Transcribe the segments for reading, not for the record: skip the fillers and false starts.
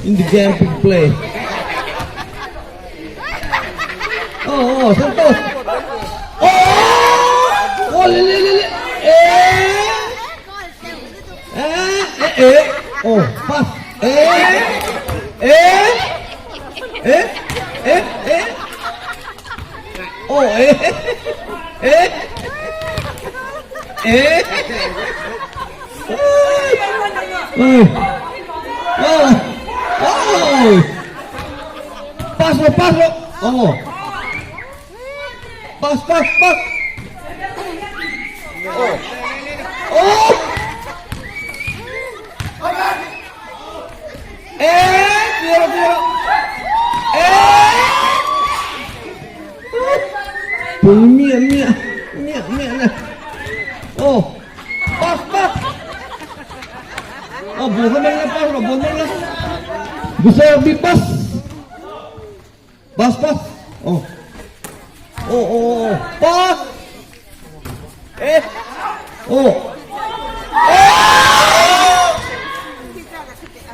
In the game big play. Oh, oh, Santos. Oh! Oh, li, li, li, li. Eh! Eh, eh, eh. Oh, pass. Eh! Eh! Eh! Eh! Eh! Oh, eh! Eh! Eh! Oh! Oh! Pass ro, pass ro. Oh. Pass, pass, pass. Oh. Oh! Eh, tiro, tiro. Eh! Pui miah miah miah miah na. Oh. Pass, pass. Oh, buka man lang pass, buka man lang. Gusto big pass. Pass, pass. Oh. Oh, oh, oh. Pass. Eh. Oh.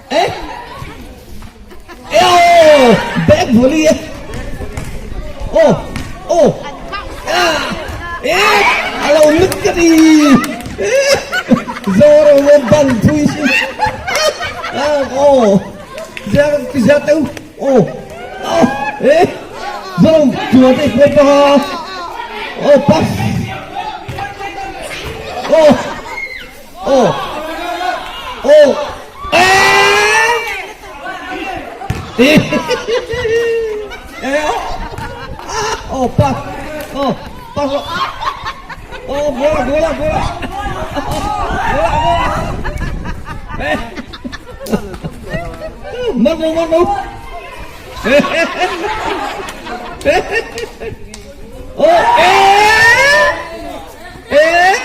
Eh. Eh, oh. Back volley. Eh. Oh. Oh. Ah. Eh. A lo nứt cái đi. Eh. Zoro lo ban thui si. Ah, oh. Ra ra teu. Oh. Oh. Eh. Zoro chùa te ko pa. Oh, pass. Oh. Oh. Oh. Eh. Eh. Eh. Oh. Ah. Oh, pass. Oh, pass. Oh, bola, bola, bola. Bola, bola. Eh. Mano, mano. Oh, eh. Eh.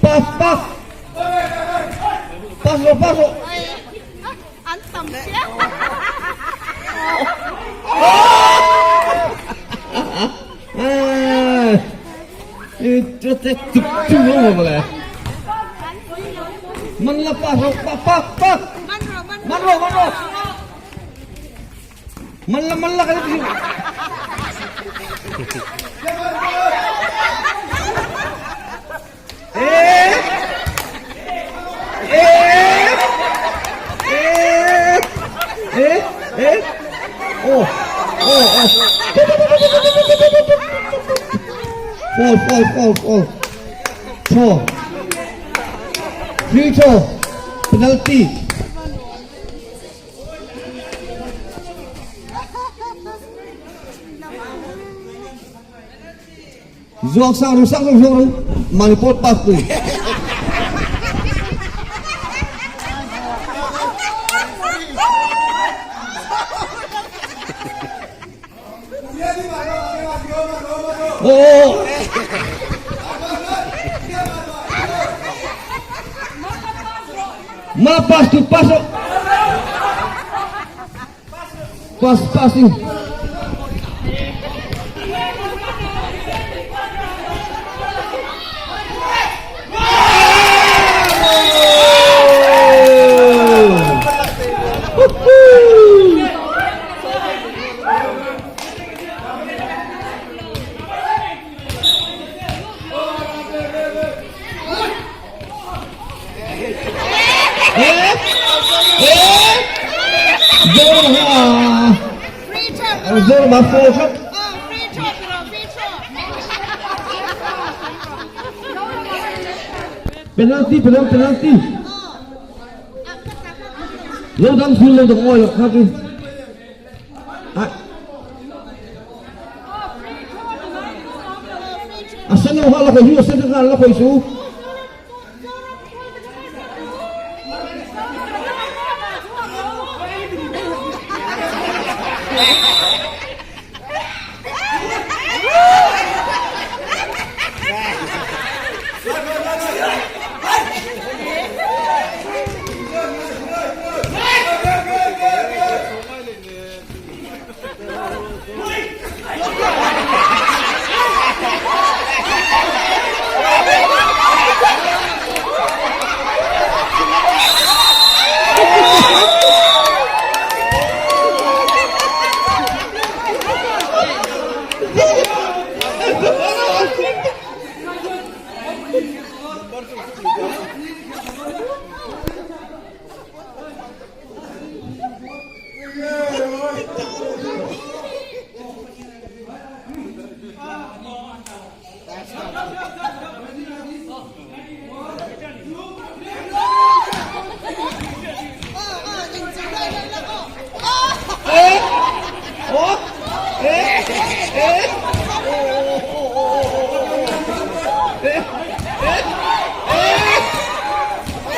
Pass, pass. Pass rawh, pass rawh. An tam sia. Man la pass rawh, pass, pass, pass. Man rawh, man rawh. Man la, man la ka ti. Eh! Eh! Eh! Eh! Eh! Oh! Oh! Oh! Fall, fall, fall, fall. Four. Free throw. Penalty. Zuak sang ru sang ru ru Manipur pass pui. Oh. Ma pass tu pass. Pass passing. Penalty penalty penalty. Lo dang sul lo dang oi lo kha ki. A sen ho la khoi su a sen kha la khoi su.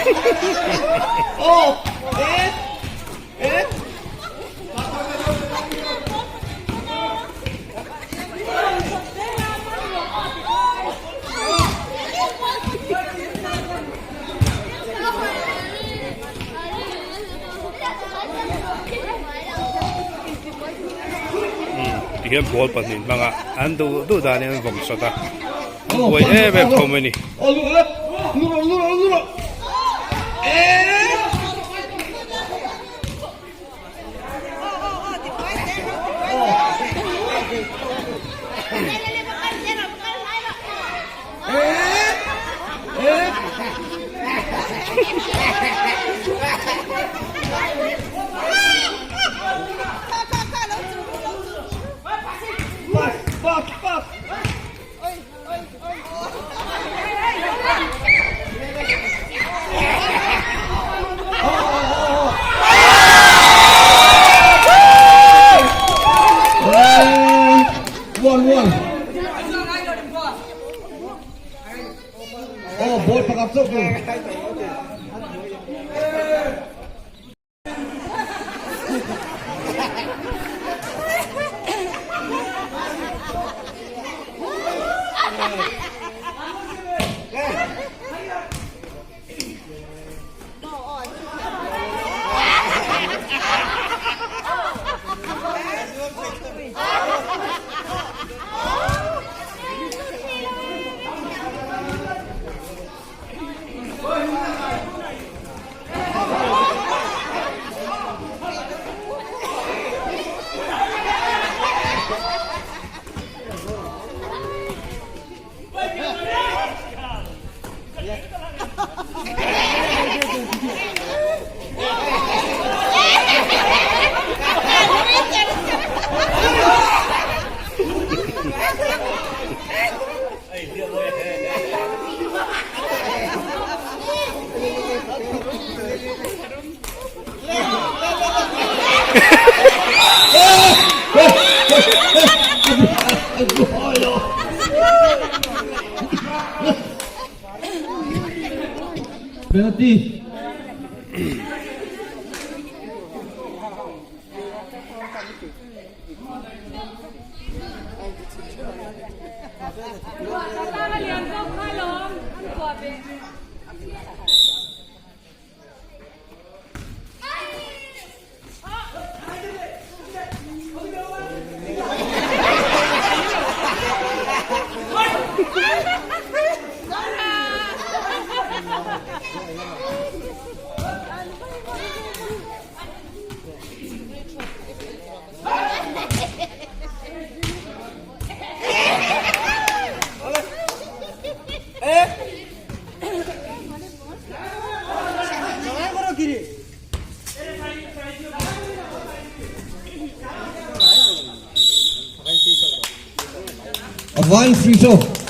Aw e e. Tihian ball pahnih hmanga an duh duh danin an vawm sawt a an buai em em tho mai a ni. Penalty. A vain free throw.